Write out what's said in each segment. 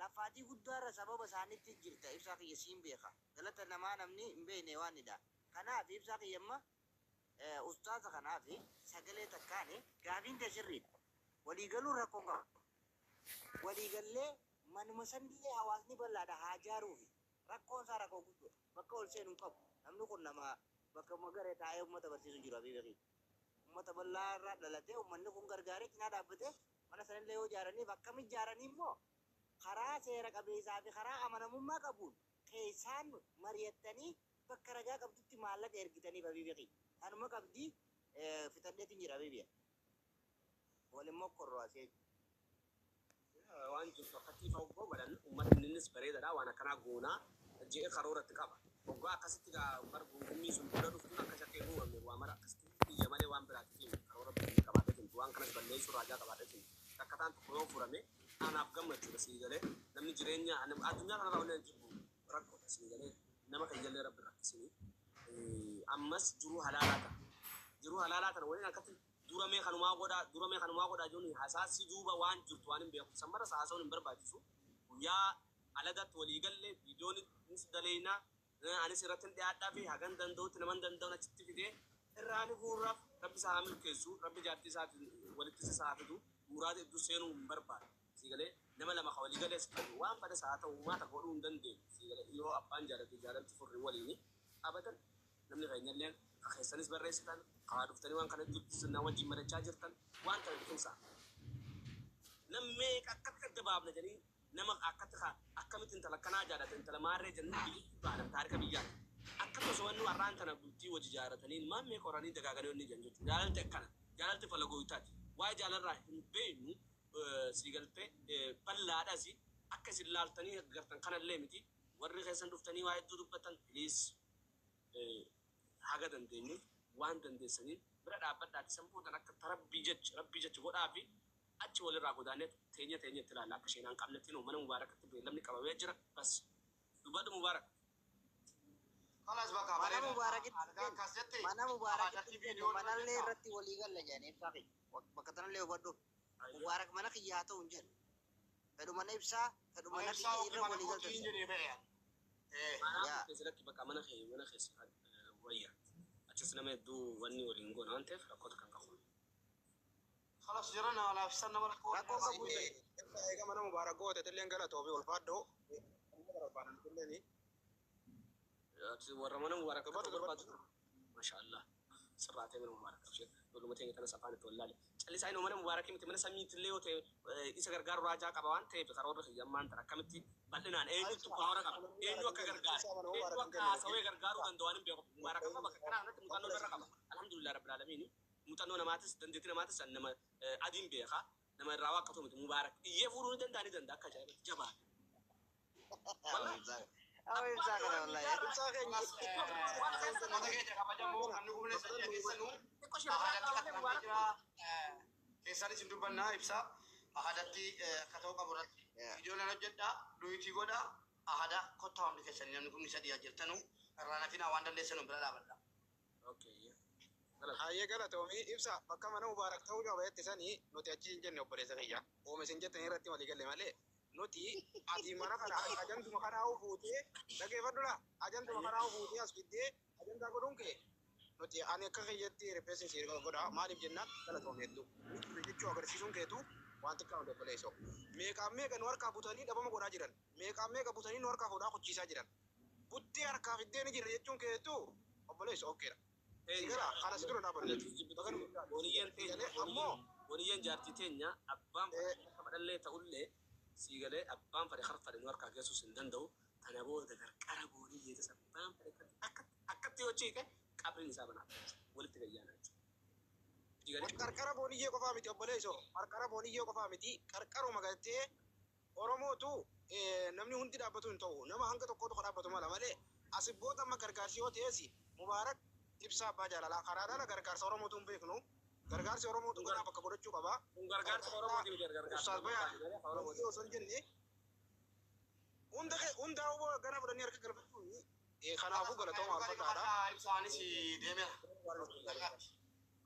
Laffaatii guddaarra sababa isaanitti jirta. Ibsaa kiyya, siin beeka. Galata namaa namni hin beekne waanidha. Kanaaf ibsaa kiyya, amma ustaaza kanaaf sagalee takkaani gaafiin tee sirriidha. Waliigaluun rakkoon qabu. Waliigallee manuma sanillee hawaasni bal'aadha haa jaaruufi. Rakkoon isaa rakkoo guddoodha. Bakka ol seenu hin qabu. Namni kun nama bakka magaree taa'ee uummata barsiisu jiru, Habiiba kiyya. Uummata bal'aa irraa dhalatee, uummanni kun gargaaree cinaa dhaabbatee mana sanillee yoo ijaaraniif, akkam ijaaranii immoo karaa seera qabeessaa fi karaa amanamummaa qabuun keessaan mari'attanii bakka ragaa qabdutti maallaqa ergitaniif, Habiibi kiyya. Kanuma qabdii fixadheetiin jira, Habiibi. Wal immoo asii. Waan jirtu akkatti ifa hoggoo godhan uummatni innis bareedaadha, waan akkanaa goonaa je'e karooratti qaba. Hoggaa akkasitti bar gungummii sun dura dhuftuun akka shakkee uumamne waa mara akkasitti biyya malee waan biraatti karoora biyya qabaatee, waan kanas balleessuu raajaa qabaatee, rakkataan tokko yoo furame anaaf gammachuudha, sii galee. Namni jireenya addunyaa kanarraa wanni jibbu rakkoodha, sii galee. Nama kayyallee rabbi rakkisini. Ammas jiruu halaalaa tana. Jiruu halaalaa tana waliin akkatti duramee kanumaa godhaa, duramee kanumaa godhaa jiruun hasaasii duuba waan jirtu waan hin beeku. Sammara haasa'uun hin barbaachisu. Guyyaa alagatti walii galle viidiyoon nis daleynaa, anis irratti hin dhiyaadhaa fi hagan danda'utti naman danda'uun achitti fidee irraa ni guurraaf. Rabbi isaa haa milkeessu, rabbi jaartii isaatiin walitti isa haa fidu. Muraada iddoo seenuu hin barbaadu. Siigalee, nama lama ka walii galee si waan fedhes haa ta'u uumaa takka godhuu hin dandeenyu. Siigalee, yoo abbaan jaalate jaalalti furri waliini abadan. Namni keenyallee ka keessanis barreessitan, kaa dhuftanii waan kana na wajjin mari'achaa jirtan, waan kana biqilsaa. Nam meeqa akkatti adda baafna jedhanii nama akkatti akkamitti intala akkanaa jaalate, intala maarree jennee biyyatti baanan taarika biyyaati. Akkatti osoo wanni warraan tana bultii wajji jaaratanii ilmaan meeqa horanii dagaaganii wanni jiran jechuudha. Jaalalti akkana. Jaalalti falagooytaati. Waa'ee jaalarraa hin beeknu, sii galtee, bal'aadhas akka isin laaltanii gartan kanallee miti. Warri keessan dhuftanii waa hedduu dubbatan, please, haga dandeenyu waan dandeessaniin bira dhaabbadhaati. San boodan akka rabbii jecha, rabbii jecha godhaa fi achi walirraa godaannee teenya teenya itti ilaalla. Akka isheen qabnetti mana Mubaarakatti beellamni qabamee jira. Bas, dubbadhu, Mubaarak. Kalas, bakka Mana bareedaa. Mubaarakitti Algaa akkas jette. mana Mubaarakitti Aadatti seenne viidiyoo manallee irratti walii galla jedhanii, ibsaa kiyya. Bakka tanallee hubadhu. Mubaarak mana kiyya haa ta'u hin jedhu. Fedhu mana ibsaa, fedhu Mana mana ibsaa kiyya yookiin irra mana walii kootiin galtan. jedhee ba'e. Kanaaf Yaa. keessatti bakka mana keessa wayya. Achis nama hedduu wanni waliin goona waan ta'eef rakkoota kan qabu. Kalas, jara na laafsisan nama rakkoo. Rakkoo qabu. Eega mana Mubaarak goote illeen galatoo fi ulfaadhoo barbaadan illeen. Warra mana Mubaarak akka Dubbatu, ta'u dubbatu. barbaadu. Masha Allah. Sirraatee mana Mubaarak abshee. Ijoolluma teenya tanas afaan itti wallaale. Callisaa inni mana Mubaarakii miti, mana samiitillee yoo ta'e isa gargaaru raajaa qaba waan ta'eef karoorri kiyya ammaan tana akkamitti bal'inaan eenyutu power qaba, eenyu akka gargaare, eenyu akka haasawee gargaaruu danda'u waan hin beeku. Mubaarak amma bakka kanaa kanatti muuxannoo irra qaba. Alhamdulillah rabbil aalamiin, muuxannoo namaatis, dandeettii namaatis nama adiin beeka. Nama irraa waa akkatu miti Mubaarak. Iyyee fuudhuu ni danda'a, ni danda'a, akka ajaa'ibatti jabaa. Awwa, ibsaa kana wallahi. Ibsaa keenya. Uummata keenya kabajamoo, namni humna sadii keessanuu ahadatti qaxaramee jira. Keessanis hin dubbannaa, ibsaa ahadatti akka ta'u qabu irratti. Viidiyoo nan hojjedhaa, du'iitii godhaa, ahada kottaa hundi keessanii, namni kumni sadii jirtanuu irraa nafinaa, waan dandeessanuu bira dhaabadha. Okay. Hayyee, galatoomii ibsa. Bakka mana Mubaarak ta'uu qaba jette sanii nuti achi hin jenne, obboleessa kiyya. Ooma isin jettan irratti walii galle malee nuti ati mana kana ajanduma kanaa fuutee, dhageeffadhu laa, ajanduma kanaa fuutee as fiddee ajandaa godhuun kee nuti ani akka kiyyatti rifeensi si godha. Maaliif jennaan, galatoomii hedduu ni jechuu agarsiisuun keetu waan xiqqaa hundi, obboleessoo. Meeqaan meeqa nu harkaa butanii dhabama godhaa jiran, meeqaan meeqa butanii nu harkaa fuudhaa kuchiisaa jiran, buttee harkaa fiddee ni jirra jechuun keetu, obboleessoo, okay dha. Sigara kana si dura dhaabanne. Booniyyeen teenya Ammoo booniyyeen jaartii teenya abbaan fedhe akka fedhallee ta'ullee, sii galee, abbaan fedhe har fedhe nu harkaa geessuus hin danda'u. Kana booda qarqara booniyyeetis abbaan fedhe akkatti yoo ciike qabriin isaa banaa walitti gayyaana jechuudha. Sii galee. Qarqara booniyyee qofaa miti, obboleessoo. Qarqara booniyyee qofaa miti. Qarqaruma galtee Oromootu namni hundi dhaabbatu hin ta'u. Nama hanga tokkootu ka dhaabbatu mala malee asi booda amma gargaarsi yoo ta'es Mubaarak ibsaa abbaa jaalalaa karaa dhala gargaarsa Oromootu hin beeknu. Gargaarsi Oromootu ganaa bakka godhachuu qaba. Kun gargaarsa Oromooti miti, gargaarsa. Ustaaz Bayaan osoo hin jenne hunda hundaa'uu gana fudhanii harka galfachuun kanaafuu galatooma alfataadha. Ibsaanis deemeera.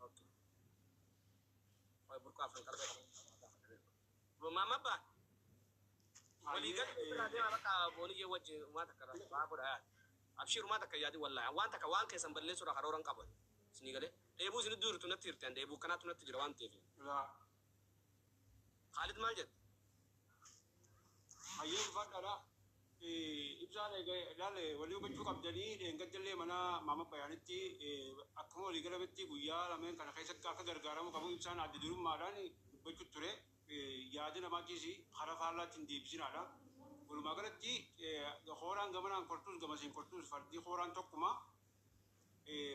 Okay. Burqaa afran qalbee. Maama abbaa. Walii galtee irraa deemaa bakka booniyyee wajjin uumaa takka irraa waa godha yaad. Abshiir uumaa takka yaadi wallaahi waan takka waan keessan balleessuudha karooran qaban. Isinii galee dheebuu isin iddoo jirtu natti hirte dheebuu kanaatu natti jira waan ta'eef. Khaalid maal jedhe? Hayyee ulfaadhaadha. Ibsaan ilaale walii hubachuu qabdanii dheengadallee mana maama bayaanitti akkuma walii galametti guyyaa lameen kana keessatti akka gargaaramu qabu ibsaan adda durummaadhaan dubbachuu ture. Yaada namaatiis karaa faallaatti hin deebisinaadha. Walumaa galatti hooraan gamanaan kortuus gamasiin kortuus fardii hooraan tokkuma.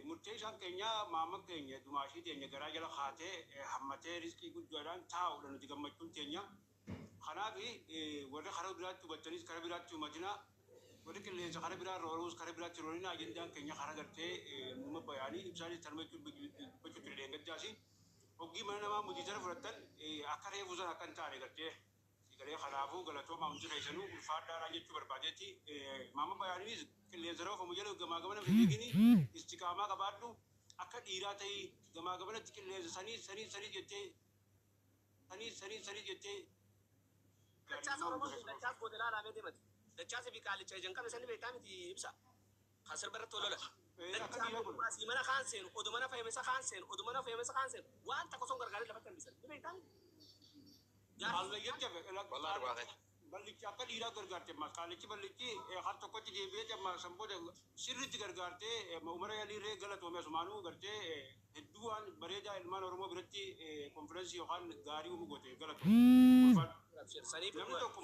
Murtee isaan keenya maama keenya dumaashii teenya garaa jala kaatee hammatee riskii guddaadhaan taa'uudha nuti gammachuun teenya. Kanaaf warri karaa biraatti hubattanis karaa biraatti hubatina warri qilleensa karaa biraa rooruus karaa biraatti roorina ajandaan keenya karaa gartee muuma bayaanii ibsaanis tarmachuu dubbachuu ture dheengaddaasi. Hoggii mana namaa mutiisara fudhattan akka reefuu sana akka hin taane gartee sigalee kanaafuu galatoomaa hundi keessanuu ulfaadhaadhaan jechuu barbaadeetti maama bayaaniinis qilleensa roofamu jala gamaa gamana fiigini istiqaamaa qabaadhu akka dhiiraa ta'ii gamaa gamanatti qilleensa sanii sanii sanii jettee sanii sanii sanii jettee Dachaas Oromoon kun dachaas goote laalamee deemati. Dachaas fi qaalicha ijaan qabe sani beektaa miti ibsa. Kan sirba irratti wal lola. Dachaa asii mana kaan seenu oduu mana fayyamesa kaan seenu oduu mana fayyamesa kaan seenu waan takka osoo hin gargaarin lafatti hambisan. Ni beektaa miti. Ballichi akka dhiiraa gargaarte ammas qaalichi ballichi har tokkotti deebi'ee amma san booda sirriitti gargaartee umara yaliirree galatoome asumaanuu gartee hedduu waan bareedaa ilmaan Oromoo biratti konferensii yookaan gaarii uumu goote galatoome. Saniif Namni tokko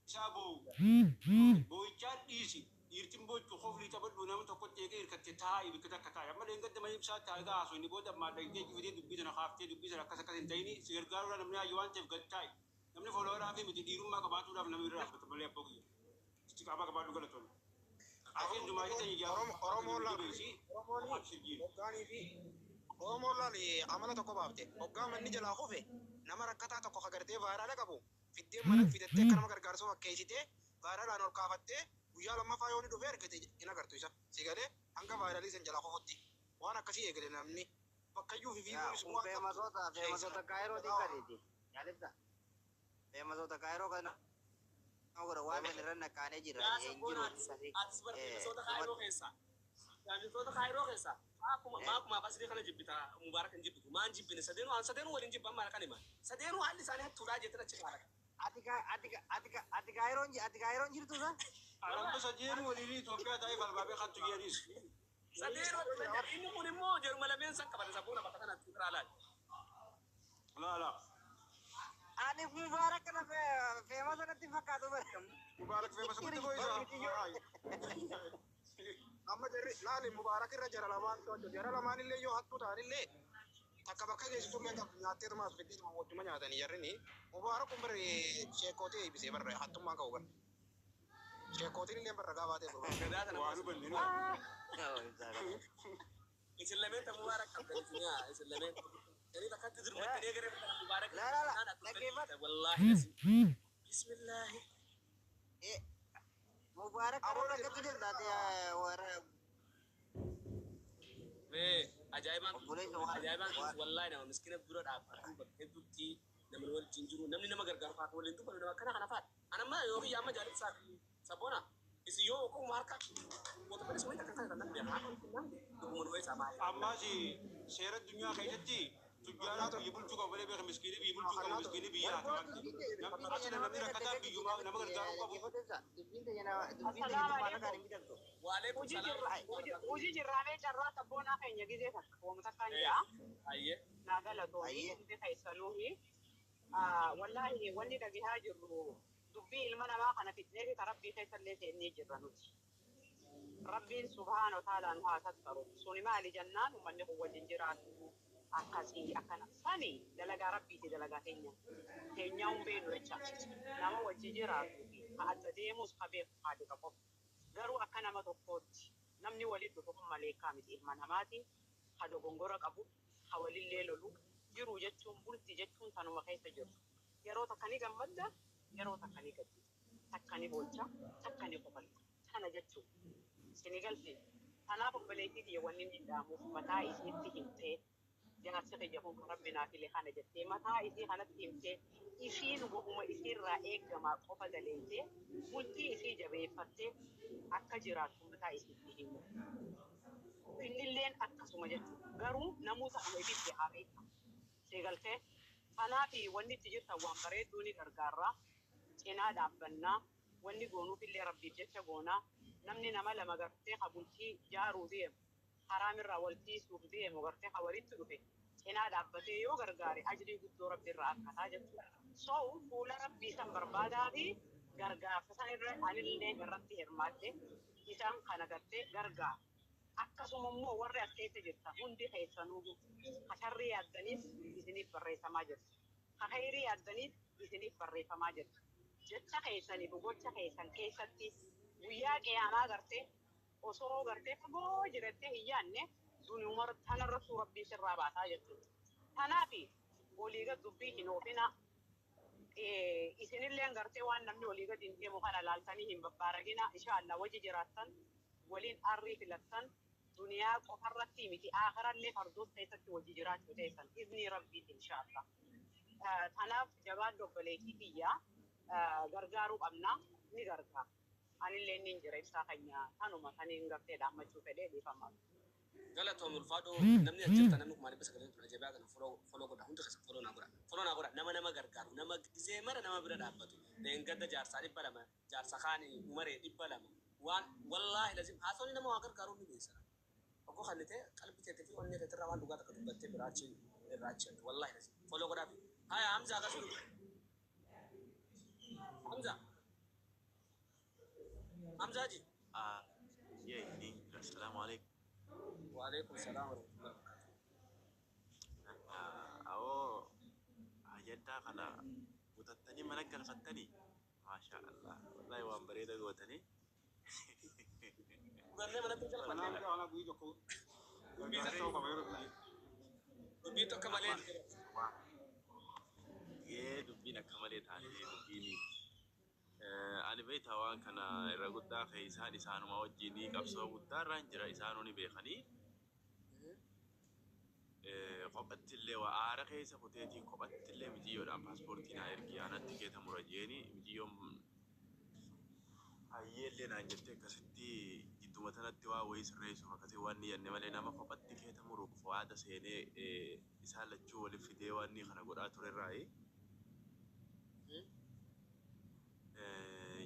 isaa boo'u boo'ichaan dhiisi dhiirtiin boochu koflii taphadhu nama tokkotti eegee hirkatte taa'i bakka takka taa'i amma leengadda mana ibsaa taa'i gaa haasoo inni booda ammaa dhaqxee jifitee dubbii sana kaaftee dubbii sana akkas akkas hin ta'ini si gargaaruudhaan namni hayyuu waan ta'eef gad taa'i namni foolooraa fi miti dhiirummaa qabaatuudhaaf namni irraa dhaabbata malee abboo kiyya istiqaamaa qabaadhu galatoon. Afiin dumaashii ta'e Oromoon laal jabeessi abshir jiin. Hoggaanii fi Oromoon laal amala tokko baafte hoggaa manni jalaa kufe nama rakkataa tokko kagartee vaayiraala qabu fiddee mana fidattee akka nama gargaarsuu fakkeessitee vaayiraalaan ol kaafattee guyyaa lammaffaa yoo inni dhufee argate hin agartu isa si galee hanga vaayiraalii san jalaa kufutti waan akkasii eegale namni bakkayyuu fi fiiguunis Kun waan qabdu feemasoota feemasoota kaayiroo xiqqateeti. Yaalibsa. Feemasoota kaayiroo kana godha waan san irra naqaanee jirra. Yaa Hin jiru sabboonaa sanii. atis bara feemasoota kaayiroo keessaa. Feemasoota kaayiroo keessaa. Akkuma maakuma basrii kana jibbita Mubaarak hin jibbitu maan jibbine sadeenuu an sadeenuu waliin jibban maal kan hima sadeenuu haalli isaanii hattuudhaa jettee achi kaala. Ati ati kaayiroon ati kaayiroon jirtu sa? Arabba sadeen waliin Itoophiyaa taa'ee falmaabee kattu jedhis. Sadeenuu inni kun immoo jaruma lameen san qabate sabboona bakka kanatti irraa laali. Laa laa. Ani Mubaarak kana feemasa natti fakkaatu bara. Mubaarak feemasa guddaa boo'isa. Amma jarri laali Mubaarak irra jara lamaan to'atu jara lamaan illee yoo hattuu ta'an illee takka bakka geessitu illee qabdu nyaatteetuma as fiddeetuma wajjuma nyaatanii jarrini Mubaarak kun barre sheekootii eebbisee barre hattummaan qabu barre sheekootiin illee barra gaafaatee gurguru. Gadaa sana Waan hubanne nu. Isin lameen ta Mubaarak qabdan isin yaa isin lameen. Inni takkatti dirmattanii egeree Mubaarak. La la la dhaggeeffadhu. Wallaahi bismillaahi. Mubaarak kana rakkatu jirta ati warra Mee ajaa'ibaan obboleessa waan ajaa'ibaan wallaahi nama miskiina dura dhaabbatu bakka hedduutti namni wajjin jiru namni nama gargaaru faata waliin dubbatu nama akkana kana faata. Anamma yoo kiyya amma jaalibsaa fi sabboona isin yoo akkuma harka mootummaan isa wayita akka kana namni dhuguma nu isaa maali. Ammaas seera addunyaa keessatti tujjaara biyya bulchuu qabu malee beeka miskiinii biyya bulchuu qabu miskiinii biyya haa ta'an. Asii namni rakkataa biyyumaa nama gargaaruu qabu. Dubbiin teenya dubbiin teenya maallaqa hin bitamtu. Waalaikum salaam. Hojii jirraamee carraa sabboonaa keenya gizee takka wooma takkaan jedha. Ayyee. Naa galatoomii Ayyee. hundi keessanuufi. Wallaahi wanni dhagahaa jirru dubbii ilma namaa kana fixnee fi rabbii keessallee seennee jirra nuti. Rabbiin subhaana wa ta'aalaa nu haa tattaru. Suni maali jennaan uummanni kun wajjin jiraatu. Akkasii akkana sani dalagaa rabbiiti, dalagaa teenya teenyaa hin beeknu jecha. Nama wajji jiraatuu fi ka adda deemus ka beeku haadha qofa. Garuu akka nama tokkootti namni walitti dhufu kun maleekaa miti, ilma namaati. Ka dogongora qabu, ka walillee lolu jiru jechuun, bulti jechuun tanuma keessa jiru. Yeroo takka ni gammadda, yeroo takka ni gaddita, takka ni boocha, takka ni kofalta. Tana jechuun sini galti. Kanaaf obboleettii tiyya, wanni inni dhaamuuf mataa isiitti himtee, jaarsi kiyya kun kan rabbi naa file kana jettee mataa isii kanatti himtee, isiin wahuma isiirraa eeggamaa qofa daleeytee bultii isii jabeeffattee akka jiraattu mataa isiitti himu. Innilleen akkasuma jechuudha. Garuu namoota kana ifitti haa beekta. Seegaltee kanaaf wanni itti jirtan waan bareedduu ni gargaarra. Cinaa dhaabbannaa, wanni goonuufillee rabbiif jecha goonaa. Namni nama lama gartee ka bultii jaaruu deemu, haraamirraa wal tiisuuf deemu, gartee ka walitti dhufe cinaa dhaabbatee yoo gargaare ajrii guddoo rabbiirraa argataa jechuudha. So fuula rabbii san barbaadaa fi gargaarsa san irra anillee irratti hirmaadhe isaan kana gartee gargaara. Akkasuma immoo warri as keessa jirtan hundi keessanuu ka sharrii yaaddaniif isiniif barreeffamaa jirti. Ka khayrii yaaddaniif isiniif barreeffamaa jirti. Jecha keessaniif gocha keessan keessatti guyyaa qiyaamaa gartee osoo gartee fagoo jirattee hin yaanne duniyuma tanarrattuu rabbiin sirraa baasaa jechuudha. Kanaaf olii gad dubbii hin oofina. Isinillee gartee waan namni olii gad hin deemu kana laaltanii hin babbaaragina. Inshaallah wajji jiraattan, waliin arrii filattan, duniyaa qofarratti miti, akharallee fardoos keessatti wajji jiraachuu teessan iznii rabbiiti inshaallah. Kanaaf jabaan obboleettii tiyyaa gargaaruu qabna, ni gargaara. Anillee ni jira ibsaa keenya tanuma taniin gartee dhaammachuu fedhee, dhiifama. Galatoon ulfaadhoo. Namni as jirtan, namni 1900 tun ajabaa kana follow godha. Hundi keessa follow naa godha, follow naa godha. Nama nama gargaaru, nama gizee mara nama bira dhaabbatu. Leengadda jaarsaa 200, jaarsa kaanii umaree 200. Waan wallaahi lazim haasawni nama waa gargaaru ni beeksisa. Oggoo kan ta'e qalbii teetii fi onnee teetirraa waan dhugaa takka dubbattee biraachi irraa achi wallaahi lazim follow godhaa fi haya. Hamza, akkasuma Hamza, Hamza ji. Ah, yeah, ni assalamu alaikum. Waalaikum salaam warahmatullahi wabarakatuh. Ah, awoo ajanddaa kana butattanii mana galfattanii, maasha Allah, wallahi waan bareeda gootanii. Dhugannee manatti galfanne. Kanaaf kana guyii tokko gargaarsa ta'uu qaba yeroo biyyi. Dubbii tokko malee. Gee, dubbiin akka malee taatee dubbiin ani beektaa waan kana irra guddaa keessaan isaanuma wajjin qabsoo guddaa irraan jira, isaanuu ni beekanii. Kophatti illee waa aara keessa kuteetiin kophatti illee miciyyoodhaan paaspoortii naa ergi, anatti keeta mura jeeni, miciyyoon hayyeellee naan jettee akkasitti jidduma tanatti waa wayii sirreessuuf akkasii waan ni jenne malee, nama kophatti keeta muruuf waada seenee isaan lachuu waliif fidee waan ni kana godhaa turerraayi.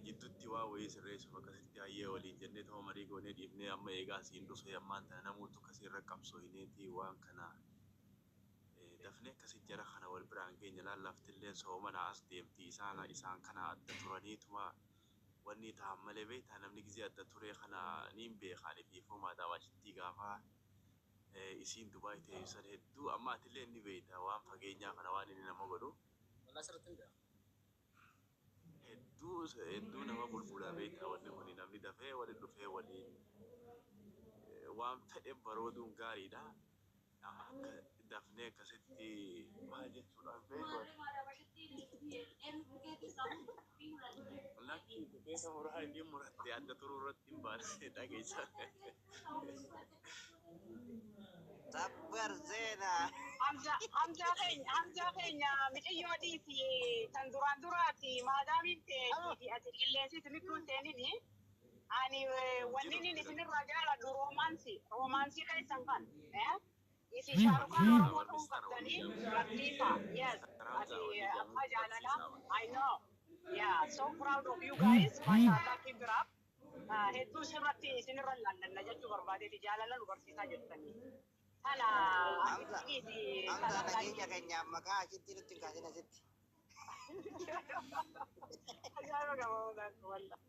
Jidduutti waa wayii sirreessuuf akkasitti hayyee waliin jennee ta'uu marii goonee dhiifnee, amma eegaa asiin dhufee ammaan tana namoota akkasii irra qabsooyineeti waan kana dafnee akkasi jara kana wal biraan keenya laallaftillee soomana as deemti. Isaan kana adda turaniituma wanni ta'an malee, beektaa, namni gizee adda turee kana niin beekaani fi fumaadhaa gaafa isiin Dubaay ta'e san hedduu amma atillee ni beekta waan fageenyaa kana waan inni nama godhu. Walaa sirriitti hin beeku. Hedduu hedduu nama bulbulaa, beektaa, wanni kun namni dafee waliin dhufee waliin waan fedhe barooduun gaariidha. Akka dafnee akkasitti maal jechuudhaan beeku. Lakki keessa muraa inni muratte adda turuu irratti hin baane dhageessa. Sabbar seenaa. Hamza, Hamza keenya, Hamza keenya, mixiyyoo dhiisi, tan duraan duraati maadaamiin ta'e ati qilleensitti mittuun teenini. Ani wanni inni isinirraa jaaladhu romance, romance keessan kan isin shaarukaan Oromoo ta'uu qabdanii barsiisa. Yes, ati abbaa jaalalaa, I know. Yeah, so proud of you guys. Mashallah, keep it up. Hedduu sirratti isinirra laallanna jechuu barbaadeeti, jaalala nu barsiisaa jirtanii. Kana Hamza, ati dhiisi. Hamza, nageenya keenyaaf maqaa achitti nutti hin kaasin asitti. Ajaa'iba qaba wallah.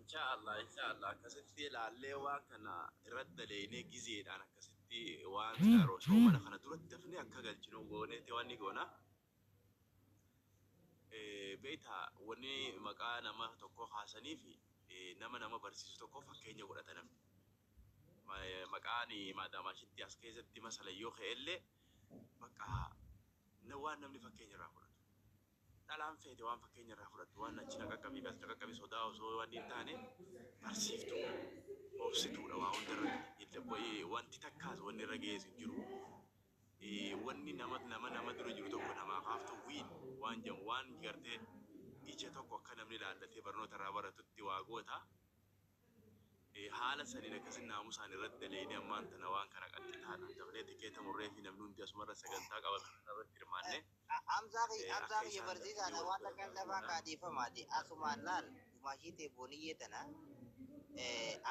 Inshaallah, inshaallah, akkasitti ilaallee waan kana irratti daleeynee gizeedhaan akkasitti Akkasitti waan silaa soomana kana duratti dafnee akka galchinu gooneeti waan ni goona. Beektaa, wanni maqaa nama tokko kaasanii fi nama nama barsiisu tokko fakkeenya godhata namni. Maqaan maadaamaashitti as keessatti masala yoo ka'ellee bakka waan namni fakkeenya irraa fudhatu. Dhalaan feete waan fakkeenya irraa fudhattu, waan achi na qaqqabii as na qaqqabii sodaa osoo waan hin taane, barsiiftuu obsituudha waa hunda irratti. Wanti takkaas wanni irra geessu hin jiru. Wanni nama dura jiru tokko namaa kaaftu wiin waan jedhamu, waan gartee ija tokko akka namni ilaallatee barnoota irraa baratutti waa goota. Haala saniin akkasin naamusaan irratti daleeyne ammaan tana waan kana qaxxitaadha. Dablee tikeeta murree fi namni hundi asumarra sagantaa qabame irratti hirmaanne. Amsaa kiyya, Akka amsaa kiyya, isaan barsiisaadha dafanii waan wal takkaan lafaa kaadhiifamaati. Asumaan laal, gumaashii ta'e booniyyee tana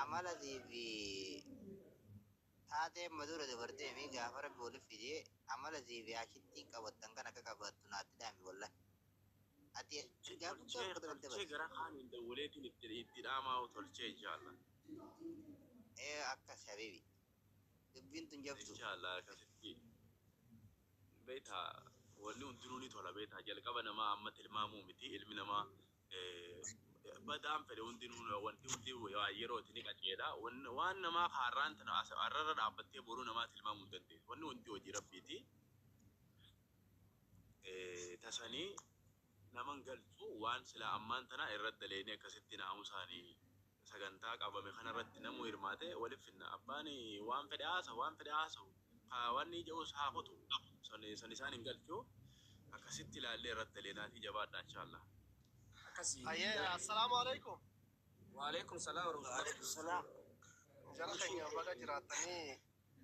amala fi taatee amma dura dabartee mi gaafa Rabbi waliif fidee amala fi ashittiin qabattan kan akka qabattu naatti dhaami wallahi. Ati gaafa Tolchee gaafa dabalte tolchee gara kaaniin dawwaleetiin itti dhaamaa tolchee, inshallah. Akkas habibi. Dubbiin tun jabdu. Inshallah, akkasitti beektaa, wanni hundinuu ni tola. Beektaa, jalqaba namaa amma tilmaamuu miti, ilmi namaa badaan fedhe hundinuu, wanti hundi yerooti ni qajeela. Waan namaa kaarraan tana har'arra dhaabbattee boruu namaa tilmaamuu hin dandeessu. Wanni hundi hojii Rabbiiti. Tasanii naman galchu waan sila ammaan tana irratti daleeni akkasitti naamusaanii sagantaa qabame kanarratti namuu hirmaate waliif finna. Abbaan waan fedhe haasa'u, waan fedhe haasa'u, wanni jedhus haa kutu, san isaan hin galchu. Akkasitti ilaallee irratti daleenaatii jabaadha, inshallah. Akkasii. Ayyee, assalaamu alaikum. Waalaikum salaam warahmatullahi. Salaam. Jara keenya, baga jiraattanii.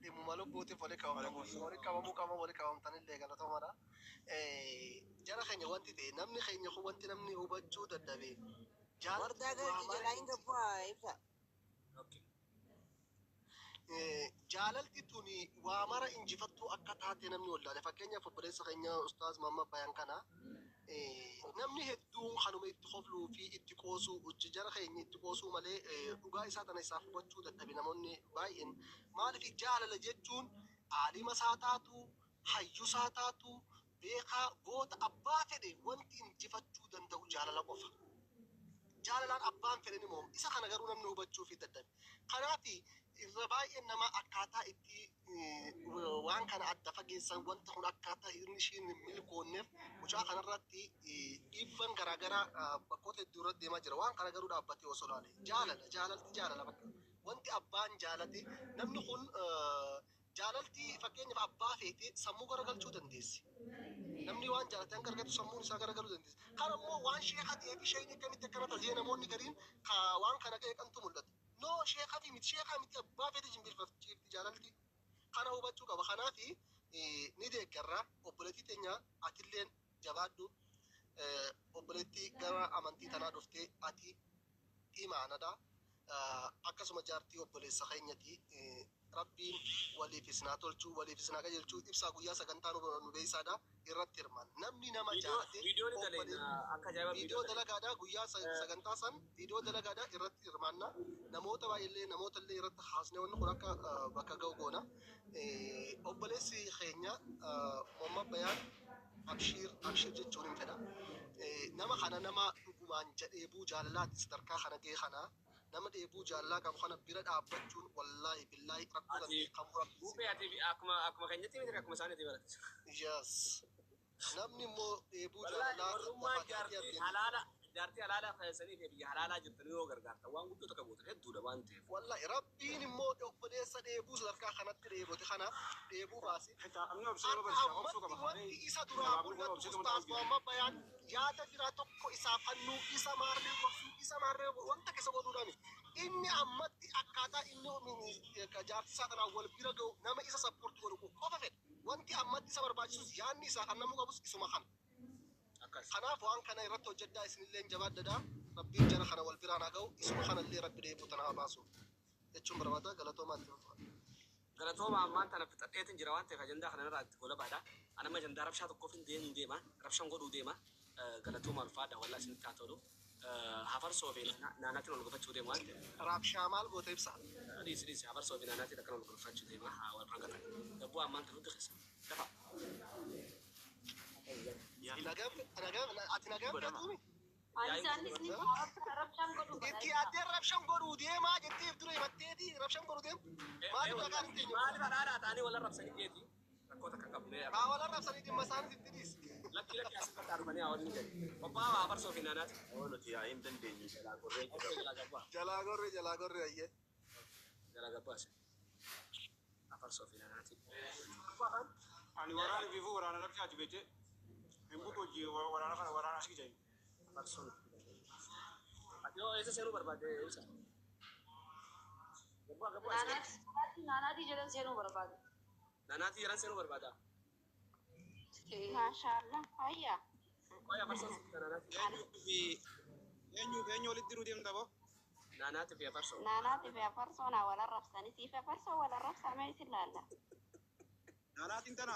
Dhimmuma lubbuutiif walii qabamtan, walii qabamuu qaba, walii qabamtanillee galatoomadha. Jara keenya, wanti ta'e namni keenya kun wanti namni hubachuu dadhabe Wardaa galchi jalaa hin gabbaa ibsa. Okay. Jaalalti tuni waa mara injifattuu akka taate namni wallaale. Fakkeenyaaf, obboleessa keenya Ustaaz Muhammad Bayan kana namni hedduun kanuma itti kofluu fi itti qoosuu, jara keenya itti qoosuu malee dhugaa isaa tana isaaf hubachuu dadhabe namoonni baay'een. Maaliif? Jaalala jechuun aalima isaa taatu, hayyuu isaa taatu, beekaa, goota, abbaa fedhe wanti injifachuu danda'u jaalala qofa. Jaalalaan abbaan fedhe ni mo'ama. Isa kana garuu namni hubachuu fi dadhabe. Kanaaf irra baay'een nama akkaataa itti waan kana adda fageessan, wanta kun akkaataa inni ishiin hin milkoonneef mucaa kanarratti dhiibban garaagaraa bakkoota hedduu irratti deemaa jira. Waan kana garuu dhaabbatee osoo ilaale, jaalala, jaalalti jaalala bakka wanti abbaan jaalate namni kun jaalalti fakkeenyaaf abbaa feete sammuu garagalchuu dandeessi. Namni waan jaalate hanga argatu sammuun isaa garagaluu dandeessi. Kan ammoo waan sheeka ta'ee fi sheekni akkamitti akkana ta'e namoonni gariin waan kana qeeqantu mul'ata. No, sheekaa fi miti, sheekaa miti, abbaa feete jilbiinfachiifti jaalalti. Kana hubachuu qaba. Kanaaf ni deeggarra. Obboleettii teenya, atilleen jabaadhu. Obboleettii gara amantii tanaa dhuftee ati imaanadha. Akkasuma jaartii obboleessa keenyati. Rabbiin waliif isin haa tolchuu, waliif isin haa qajeelchuu. Ibsaa, guyyaa sagantaa nu beeysaadha, irratti hirmaan. Namni nama jaalate Viidiyoon daleena akka ajaa'iba. Viidiyoo dalagaadha, guyyaa sagantaa san viidiyoo dalagaadha, irratti hirmaanna. Namoota baay'eellee, namoota illee irratti haasnee wanni kun akka bakka ga'u goona. Obboleessi keenya Muhammad Bayaan, abshiir abshiir jechuun hin fedha. Nama kana, nama dhugumaan jedheebuu jaalalaati sadarkaa kana ga'e kana, nama dheebuu jaalalaa qabu kana bira dhaabbachuun wallaahi billaahi rakkoo Ati kan furamtu. Buuphee, ati akkuma keenyatti miti, akkuma isaaniitti barate. Yes. Namni immoo dheebuu Wallaahi jaalalaa warrummaa lafa jaartii argee halaala, jaartii halaala keessanii fi biyya halaalaa jirtan yoo gargaartan waan guddoo tokko gootan hedduudha waan ta'eef. Wallahi Rabbiin immoo obboleessa dheebuu sadarkaa kanatti dheebote kana dheebuu baase. Namni obsee Har'a barsiisa obsuu ammatti qaba. wanti isa duraa mul'atu Ustaaz Muhammad Bayaan yaada biraa tokko isaaf fannuu, isa maarree gorsuu, isa maarree wanta keessa godhuudhaani. Inni ammatti akkaataa inni jaartii isaa kanaan wal bira ga'u nama isa support godhu qofa fedha. Wanti ammatti isa barbaachisus, yaadni isaa kan namuu qabus isuma kana. Akkas. Kanaaf waan kana irratti hojjedhaa, isinillee jabaadhadhaa. Rabbiin jara kana wal biraan haa ga'u. Isuma kanallee Rabbi dheebuu tana haa baasu jechuun barbaada. Galatoomaa, itti fufaa. Galatooma, ammaan tana fixadheetin jira waan ta'eef ajandaa kana irraa itti golabaadha. Ani amma ajandaa rabshaa tokkoof hin deemu deema. Rabshaan godhuu deema. Galatooma, ulfaadha, wallaa isinitti haa tolu. Hafarsoo fi naannaatiin ol gufachuu deemu waan ta'eef. Rabshaa maal goota ibsa? Dhiisi dhiisi, hafarsoo fi naannaatiin akkana ol gufachuu deema, haa wal ragatan. Gabbuu ammaan ta'u hundi keessa. Dafa. Ati nagaan Godhama. feetuumi? Ani isaanis ni rabshaan godhuu Itti addeen rabshan godhuu deemaa jetteef dura himatteeti rabshan godhuu deemu. Maaliif nagaan hin teenye? Maaliif adhaadhaa ta'anii wal arrabsanii geeti? Rakkoota kan qabne. Haa wal arrabsanii dhimma isaanii itti dhiisi. Lakki lakki, asirratti arganii haa waliin jedhu. Qophaa'aa hafarsoo fi naannaati. Oo, nuti yaa'ii hin dandeenyu, jalaa gorree jira. Jalaa gabbaa. Jalaa gorree, jalaa gorree, ayyee. Jalaa gabbaa asii. Hafarsoo fi naannaati. Ani waraana fiifuu waraana rabshaati beekte. Hin butu hojii waraana kana, waraana asii jedhu. Hafarsoon. Ati yoo eessa seenuu barbaadde, ibsa? Gabbaa gabbaa asii. Naanaatii jedhan seenuu barbaade. Naannaatii jedhan seenuu barbaada. Maashaallah. Hayya. Qoy, hafarsoon naannaatii. Eenyuu fi eenyuu fi eenyu walitti diruu deemta boo? Naannaatii fi hafarsoo. Naanaati fi afarsoon haa wal arrabsanii. Siif afarsoo wal arrabsamee isin laalla. Naanaatiin tana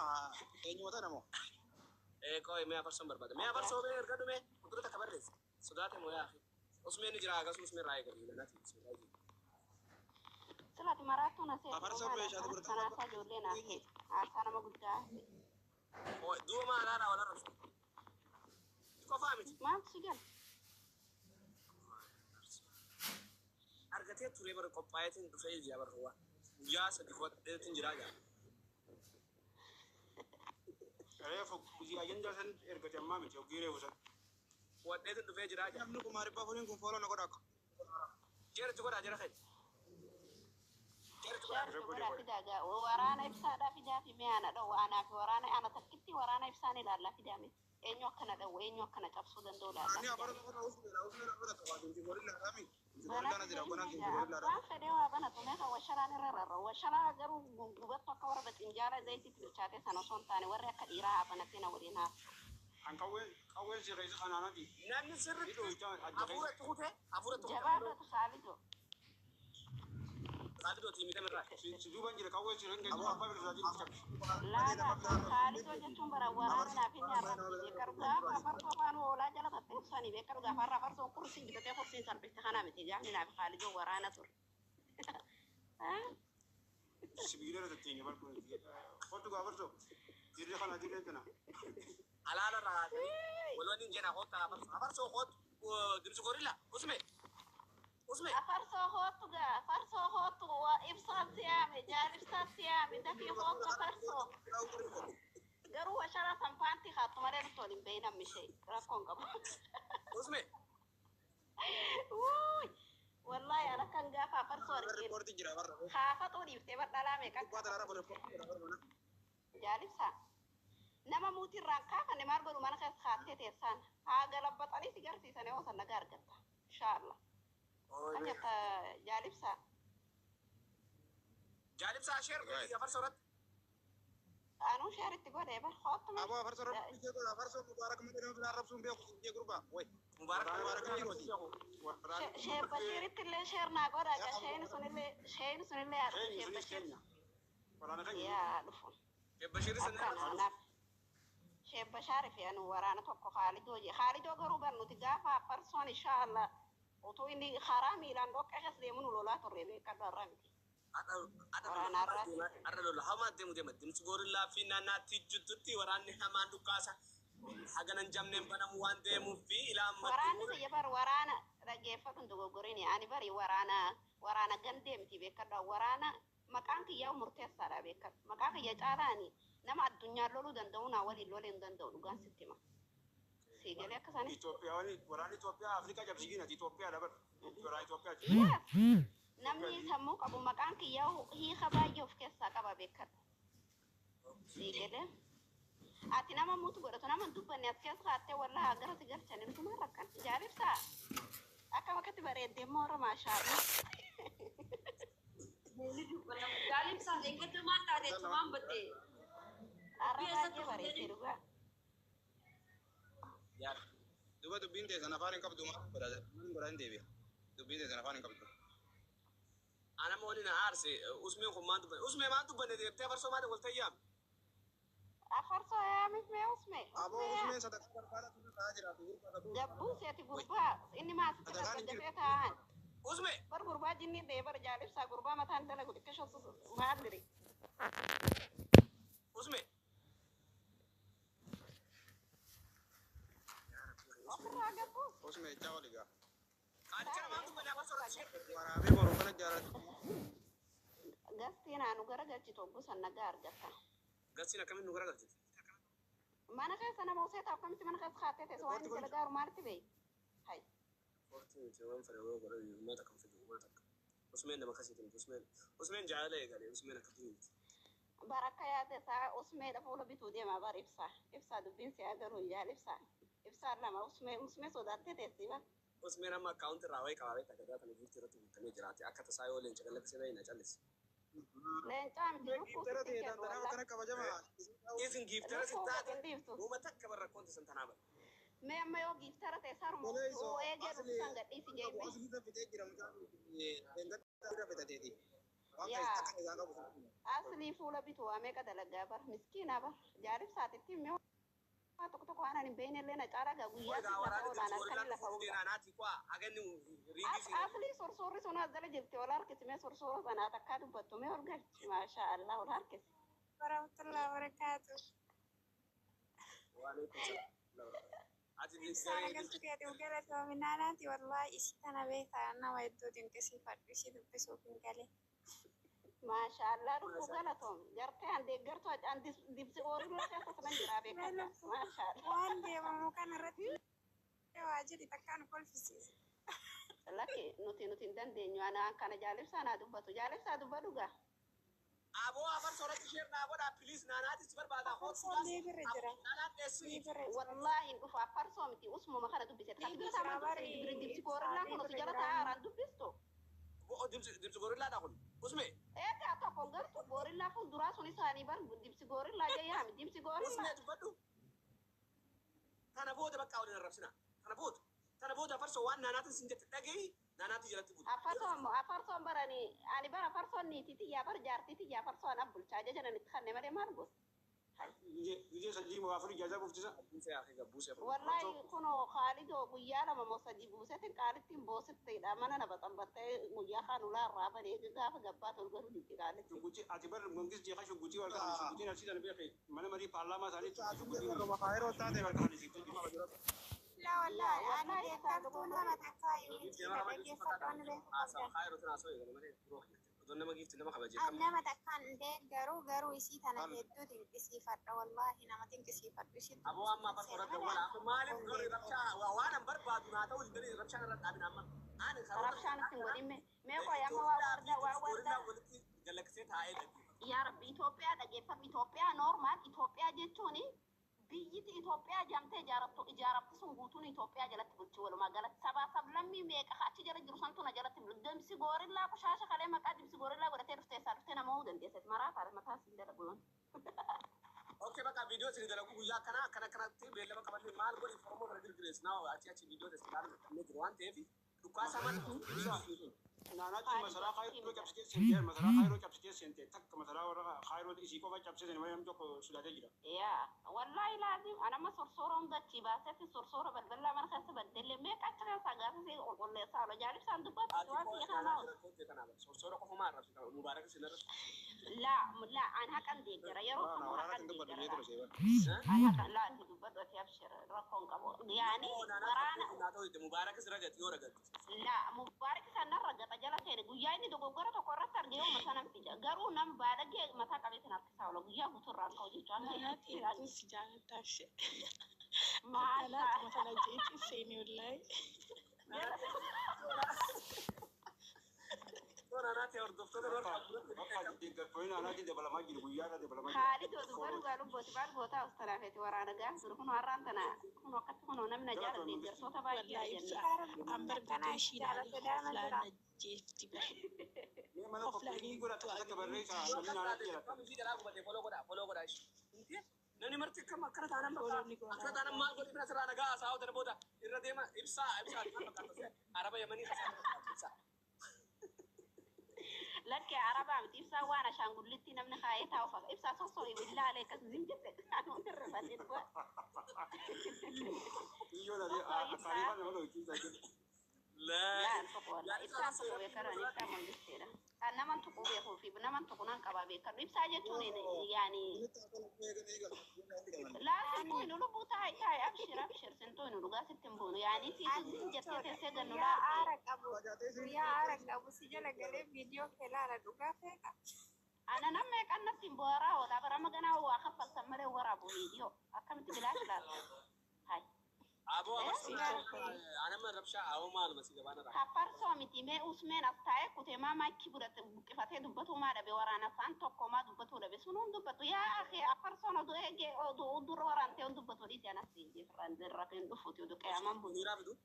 eenyuma tana moo? Ee, qoy, mee hafarsoon barbaada. Mee hafarsoo, mee erga dhume fuuldura takka barreesse. Sodaate moo yaafi? Usmeen ni jira, akkasuma usmeen irraa eegalu. Naannaatii. Silati maraattuu na seetu. Afarsoo meeshaa gurgurtaa. Kanaasaa ijoollee naaf ta'e. Haasaa nama guddaa. Duuba maal haadha wal arrabsu? Qofaa miti. Maaltu si gala? Argatee turee bara qophaa'eetiin dhufee jira bara waa. Guyyaa 3 godheetiin jira jaa. Reefu guyyaa ajandaa san ergate ammaa miti hoggii reefu san. Wadheetiin dhufee jira jaa. Namni 400,000 kun follow na godha akka. Jeeritti godhaa jira keenya. Jeeritti godhaa. Shaartu godhaa fidaa gaa. Waraana ibsaadhaa fidaa fi mi'a ana dhowwa. Anaa fi waraana ana takkitti waraana ibsaan ilaallaa fidaa miti. Eenyu akkana dhowwa, eenyu akkana cabsuu danda'u laallaa Ani fidaa. afara kana usmeera usmeera bira ta'aa dinti gorilla dhaami. Gorilla na jira gonaan dinti gorilla dhaami. Abbaan fedhee waa banatu meeqa washaraan irra rarra. Washaraa garuu gubattu akka warra xinjaara zayitiitti bilchaate sana osoo hin taane warri akka dhiiraa haa banatee na waliin haa. An qawween qawween si keessa kanaanati. Namni sirriitti Hidhuu itti adda keessa. hafuura itti kutee hafuura itti kutee. Jabaadhatu Khaalidoo. Khaalidoo tiimii irraa. Si duuban jira, qawween si hin kennu abbaa biraa jiru cabsi. Laala Khaalidoo jechuun bara waraana naaf inni arrabsi beekaru gaafa afarsoo afaan hoolaa jala tatteessanii beekaru gaafa har'a afarsoo kursiin bitatee kursiin salphiste kana miti gaafni naaf Khaalidoo waraana ture. Sibiila irra tatteenya barkuu. Kottu gaafarso. Dirree kana dirree kana. Alaala irraa haasanii wal waliin jenna, kottu hafarsoo. Hafarsoo kottu, dimsi gorilla usme. Usme. Afarsoo hoottu gaa, afarsoo hoottu, ibsaan siyaame, jaal ibsaan siyaame, dafii hoottu afarsoo. Garuu washaraa san paantii haattu malee nutti waliin beeyin ammi ishee rakkoon qabu. Usme. Wuuy! Wallaahi ana kan gaafa afarsoo argeen Riippoortii jira barra. kaafaxuu dhiiftee badhalaa meeqa Gubbaa tanarra riippoortii jira barra. Jaalibsa. Nama muutirraan kaafanne maal godhu, mana keessa kaattee teessaan haa galabbaxanii si garsiisanii hoo san nagaa argatta. Inshaallah. Kan jetta, jaalibsa. Jaalibsaa, share godhi afarsoo irratti. Anuu share itti godhee bar hoottu. Aboo, afarsoo rabbi godha, afarsoo mubaarak malee nama biraa arrabsuun beeku jee gurbaa. Way. Mubaarak. Mubaarak jiruuti. Sheer Bashiiritti illee share naa godha gaa, sheen sunillee, sheen sunillee haa dhufu Keenya Sheer sunis Bashiir. keenya. Waraana keenya. Yaa dhufu. Bashiirri sana Akkana anaaf Sheer Bashaari fi anu waraana tokko Khaalidoo je. Khaalidoo garuu bar nuti gaafa afarsoon inshaallah utuu inni karaa miilaan dhoqqee keessa deemu nu lolaa turre, beekadhu, har'a miti. Waraana har'aati. Arra lola hamaa deemu deema. Dimsi gorillaa fi naannaatti jidduutti waraanni hamaan dhukkaasa. Haganan jamneen banamu waan deemuuf fi ilaa Waraanni biyya bar waraana dhaggeeffatu hin dogoggorini. Ani bari waraana waraana gandee miti, beekadhu. Waraana maqaan kiyyaa murteessaadha, beekadhu. Maqaa kiyya caalaani nama addunyaan loluu danda'u naa waliin lolee hin danda'u, dhugaan sitti hima. Siigalee akka isaanis. Itoophiyaa waraanni Itoophiyaa Afrikaa cabsigiinati Itoophiyaa dabar. Waraana Itoophiyaa. Yes. Namni sammuu qabu maqaan kiyyaa hiika baay'ee of keessaa qaba, beekadhu. Siigalee. Ati nama muutu godhatu nama hin dubbanne as keessa kaattee wallaa gara si galchanii nutumaan rakkan. Jaalibsaa. Akka bakkatti bareeddee immoo warra maashaallah. Jaalibsaa, eeggattu maal taate tumaan baddee? Har'a baay'ee bareeddee dhugaa. Duba dubbiin teessan afaan hin qabdu, maal godha maal godha hin deebi'a. Dubbiin teessan afaan hin qabdu. Anama waliin aarse usmeen kun maan dubbanne? Usmee, maan dubbanne deemtee afarsoo maal wal tayyaame? Afarsoo yaamif mee usme. Aboo Usme yaa. usmeen sadaqaa barbaada ture ta'aa jira. Gabbuu seeti gurbaa inni maasitti Sadaqaan hin jiru. gaddafee taa'an. Usme. Bar gurbaa jinni dhee bar jaalibsaa gurbaa mataan dalagu xiqqisho maal diri. Usme. Ofirraa gabbuus. Usme jechaa oli gaa. Qaalicha namaan dubbanne afarsoo irratti ishee. Waraabee boru kana jaarratti. Gastiin aanu garagalchitu oggusan nagaa argatta. Gassiin akkamiin nu garagalchite? Mana keessa nama osoo taa'u akkamitti mana keessa kaattee teessu waan inni dalagaaru maalitti beeyi? Hai. Hortiin miti waan fedhe yoo godhe uummata kan fidu uummata akka. Usmeen nama akkasiitiin miti Usmeen. Usmeen jaalala eegale Usmeen akka durii miti. Bara akka yaada isaa usmeedha fuula bituu deema bar ibsaa. Ibsaa dubbiin si agaruu yaal ibsaa. Ibsaan lama usmee usmee sodaattee teessi bar. Usmeen amma akkaawunti irraa wayii qabaa beektaa gadaa tana giiftii irratti guutamee jiraate akka tasaa yoo leenca galaksee ta'e na callisi. Leencaa miti lukkuu Giiftara sitti ta'e kennu tantanaaf wallah. akkana kabajama. Isin giiftara si Lukkuu taate gad hin dhiiftu. duuba takka barra rakkoon san tanaa bara. Mee amma yoo giiftara ta'e saruma Tolee isoo eegee asli dhufsan gadhiisi jeeme. asli fitee jira mucaan leencatti fitateeti. Waan Yaa. akka isaan qabu. Aslii fuula bituu waa meeqa dalagaa bar miskiina bar jaalibsaatitti mee waa tokko tokko waan ani hin beekne illee na caalaa gaa guyyaa Egaa lafa waraana oolaan dimsi halkanii gorillaan lafa dhufuuf oola. deena naati kuwa haganni riigii siin. Aslii sorsorri sun as jala jirti ol harkisi mee sorsorra sanaa takkaa dubbattu mee ol galchi maashaa Allah ol harkisi. Warahmatullahi wabarakatuh. Waalaikum salaam. Ati Ibsaan agartuu keetiif galatoomi naanaati wallahi isii tana beektaa nama hedduu dinqisiifadhu isii dubbisuuf hin gale. Maashaa Allah lubbuu galatoom gartee an deeggartu an dibsi oorilaa keessa sanan jiraa beekadha maashaa Allah. Waan deemamu kana irratti waa jedhi takkaan kolfisiise. Lakki nuti hin dandeenyu ana kana jaalibsaa naa dubbatu jaalibsaa dubbadhu gaa. Aboo afarsoo irratti ishee naa godhaa piliis naanaati si barbaada. Afarsoon bira jira. Naanaan dheessuu. Bira jira. Wallahi hin dhufu afarsoo miti usmuma kana dubbise Ni kan jira bari dibsi ibsaa goorillaa ni kun bira si jala jira. taa'aaraan dubbistu. Dimsi gorillaadha kun. Usme. Egaa tokko gartuu goorillaa fuulduraa sun isaanii bar dibsi goorillaa jayyaami dibsi goorillaa. Usmee dubbadhu. Kana booda bakka waliin arrabsina. Kana booda. Kana booda afarsoo waan naanaatiin sin jette dhagahi naanaatti jalatti butu. Afarsoon afarsoon barani ani bara afarsoon niitii tiyyaa bar jaartii tiyyaa afarsoon an bulchaa ajaja nan itti kanne malee maal gosa. Gijee sadii moo afur ijaazaa buuftisa. Buusee haa egaa buusee. Wallahi kunoo Khaalidoo guyyaa lama moo sadii buusetin qaalittiin boosetteedha mana na baxambattee guyyaa kaan ulaa irraa banee gaafa gabbaa tol garuu diddi qaalitti. Shuggutii ati bar mangis jeeqa shuggutii wal qaban shuggutiin arsii sana beekee mana marii paarlaamaa isaanii shuggutiin Yeroo taate wal qaban isiitti jiru. Laa wallahi ani Wallahi isaa deeggartuu nama takkaa iyyuu miti Nama kabajuu dhaggeeffadhu ani beeku qabda. Kaayiroo tana haasawaa eegale malee biroo Odoon nama giifti nama kabajee Ani nama takkaan deeggaru garuu isii tana hedduu dinqisiifadha wallahi nama dinqisiifadhu isii Aboo amma dubbisuuf afarsoo hin irratti seene malee wala amma maaliif ol garuu deebi'u. rabshaa waan an barbaadu naa ta'uu didanii rabshaan irra dhaabina amma. Ani karoora Rabshaan ittiin godhin mee qoy amma waa Itoophiyaa fi warda waa dimsi warda gorillaa walitti galaksee taa'ee dhaggeeffata. yaa rabbi Itoophiyaa dhageeffadhu Itoophiyaa normaal Itoophiyaa jechuun biyyiti Itoophiyaa jamtee ijaaramtu ijaaramti sun guutuun Itoophiyaa jalatti bulchi walumaa galatti sabaa sablammii meeqa achi jala jiru santu na jalatti bulu dimsi goorillaa qoshaasha kalee maqaa dimsi goorillaa godhatee dhuftee isaa dhuftee nama huu dandeessati maraa taate mataa siin dalagu yoon. Okay bakka viidiyoo isin dalagu guyyaa akkana akkana akkanatti beellama qabanne maal godhi Oromoo kana girgirees naa achi achi viidiyoo isin ilaalu qabnee jiru waan ta'eef dhukkaasa mana Naanaatti masaraa kaayiroo cabsitee seentee masaraa kaayiroo cabsitee seentee takka masaraa warra kaayiroo isii qofa cabsitee seente malee namni tokko sodaatee jira. Yaa wallahi laazim anama sorsoora hunda achii baasetti sorsoora balbalaa mana keessa baddellee meeqa achi keessaa gaafasii qulqulleessaa ola jaalibsaan dubbatu ati waan koo biyya kanaa naanaatti rakkoo ta'e kanaaf sorsoora qofumaa arrabsita mubaarak isin irratti. laa laa an haqan deeggara yeroo Waraana kamuu waraana haqan ittiin dubbadhu deeggara jee laa ture seeban. an haqan laa ati dubbadhu ati abshir rakkoon qabu yaani Yoo naanaatti waraana rakkoo naa ta'u dide mubaarak isin ragatti yoo ragatti. laa mubaarak sannan ragata jala seene guyyaa inni dogoggora tokko irratti arge yooma sanan fida garuu nam baadhagee mataa qabeetin harkisaa oola guyyaa guutuu irraan ka'u jechuun Naanaati hedduu si jaaladha ishee. maashaa Akkanaatuma tana jeetii seeni wallahi. Yoo naanaatti hordoftoota Bakka warra bakka deeggartoonni naanaatti dabalamaa jiru guyyaa irra dabalamaa jiru. Khaalidoo dubba dhugaa lubbooti baal gootaa ustalaafeeti waraana gaaf jiru kun har'aan tana kun akkatti kun namni na jaalate Galatoon deeggartoota baay'ee Wallahi arganne. ibsa. Rabbi An bar akkanaa viidiyoo isii ishii ilaalee jaalate daama hoflaan jira. na jeefti bar. Mee mana Hoflaan qophii godha du'a takka garuu barreessaa Yoo namni akkas naanaatti taate jalatti. kam ishii jalaa gubatee foloo godhaa foloo godhaa ishii. Namni marti akkam akkana taanaan bakka Foloo ni akkana goonaa taanaan maal wallahi. godhi bira sirraa nagaa haasa'aa tana booda irra deema ibsaa ibsaa maal fakkaata araba yamanii haasa'aa fakkaata ibsaa. Lakkee arabaa miti, ibsaa waan ashaangullitti namni kaayee taa'u fa'a. Ibsaa sossooyi billaa alee akkas zim jette anuun irrifadhe dhugaa. Xiyyoo dha Sossooyi ibsaa. taarifa nama dho'ichiisa jedhe. Laa tuqu wallaahi ibsaan tuqu beekaran ibsaa mangisteedha. Kan naman tuqu beekuu fi naman tuqu nan qabaa beekadhu. Ibsaa jechuun yaani laa sintuu hin lubbuu taa'i taa'i abshir abshir sintuu hin dhugaa sitti hin buunu yaani siitu zim jettee teessee gannu Guyyaa laalte. aara qabu, guyyaa aara qabu si jala galee viidiyoo kee laala dhugaa feeta. Ana nam meeqan natti hin bu'aaraa oola bara maganaa waa kaffaltan malee waraabu viidiyoo akkamitti bilaash laalta. Hai. Aboo Eh? abarsi anama rabshaa awoo maaluma si gabaana raaka. Kafarsoo miti mee usmeen as taa'ee kutee maa maakii godhate buqqifatee dubbatu maa dhabe waraana afaan tokko maa dubbatu dhabe sunuun dubbatu yaa akee afarsoon oduu eegee oduu dura waraantee on dubbatu dhiisi anas hin jirran irra hin dhufuti oduu qe'aman bulu. Miiraa fidu.